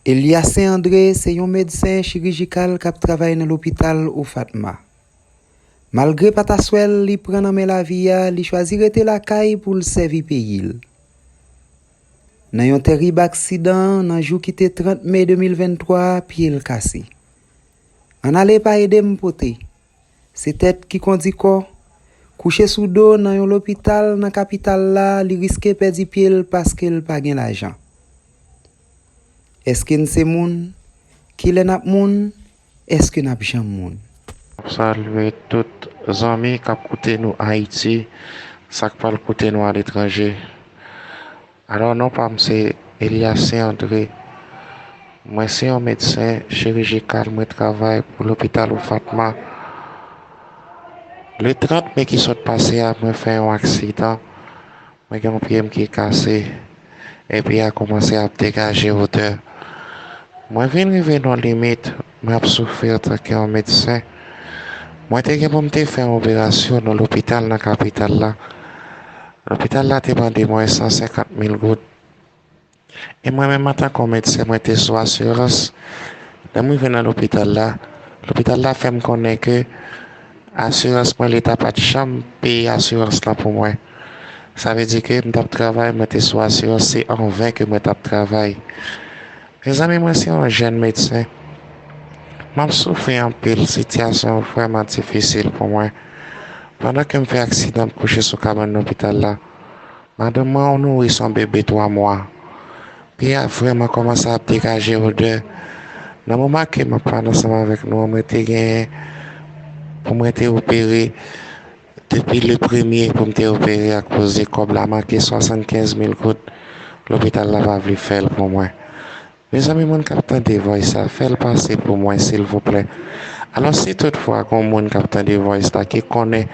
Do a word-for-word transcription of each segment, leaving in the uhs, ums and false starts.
Elias Saint André se yon medsen chirijikal k ap travay nan lopital Ofatma. Malgre pa t aswè l li pran nan men lavi a, li chwazi rete lakay pou l sèvi peyi l. Nan yon tèrib aksidan, nan jou ki te trant me de mil venntwa, pye l kase. Ann ale pa ede m pote. Se tèt ki kondi kò. Kouche sou do nan yon lopital nan kapital la, li riske pèdi pye l paske l pa gen lajan. Èske n se moun? Kilè n ap moun? Èske n ap janm moun? M ap salye tout zanmi k ap koute nou Ayiti, sa k pral koute nou aletranje. Alò, non pa m se Elias Saint André. Mwen se yon medsen chirijikal, mwen travay pou lopital Ofatma. Le trant me ki sot pase a, mwen fè yon aksidan. Mwen gen yon pye m ki kase, e pye a kòmanse ap degaje odè. Mwen vin rive nan limit, mwen ap soufri antanke yon medsen. Mwen te gen pou m te fè yon operasyon nan lopital nan kapital la. Lopital la te mande mwen san senkant mil goud. E mwen menm antanke yon medsen, mwen te sou asirans. Lè m rive nan lopital la, lopital la fè m konnen ke asirans mwen, leta pa t janm peye asirans lan pou mwen. Sa vle di ke m t ap travay, mwen te sou asirans, se anven ke mwen t ap travay. Mezanmi, mwen se yon jèn medsen. M ap soufri anpil, sitiyasyon an vrèman difisil pou mwen. Pandan ke m fè aksidan, m kouche sou kabann lopital la. Madanm mwen, yon nouris, yon bebe twa mwa. Pye a vrèman kòmanse ap degaje odè. Nan moman ke m ap pale ansanm avèk nou an, mwen te genyen pou mwen te opere depi le premye pou m te opere akoz de kòb la manke swasannkenz mil goud. Lopital la pa vle fè l pou mwen. Mezanmi, moun k ap tande voice la, fè l pase pou mwen, silvouplè. Alò, si toutfwa gon moun k ap tande voice la ki konnen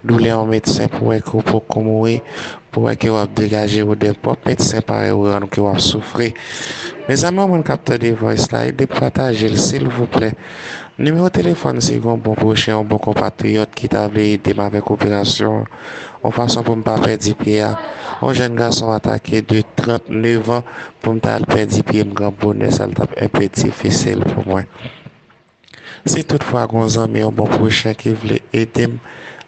doulè yon medsen, pou wè ke w poko mouri, pou wè ke w ap degaje odè pwòp medsen parèy ou an ke w ap soufri. Mezanmi, yon moun k ap tande voice la, ede pataje l, silvouplè. Nimewo telefòn, si gon bon pwochen, yon bon konpatriyòt ki ta vle ede m avèk operasyon an, yon fason pou m pa pèdi pye a. Yon jèn gason atake de trant nevan pou m ta al pèdi pye m gran bonè, sa l t ap enpe difisil pou mwen. Si toutfwa gon zanmi, yon bon pwochen ki vle ede m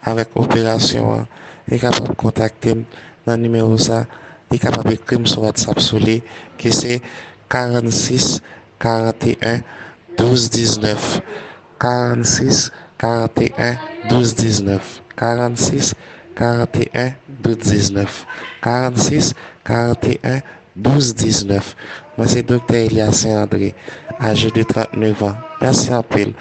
avèk operasyon an, li kapab kontakte m nan nimewo sa, li kapab ekri m sou WhatsApp sou li, ki se karannsis karanteyen douz diznèf, karannsis karanteyen douz diznèf, karannsis karanteyen douz diznèf, karannsis karanteyen douz diznèf. Mwen se Doktè Elias Saint André, aje de trant nevan. Mèsi anpil.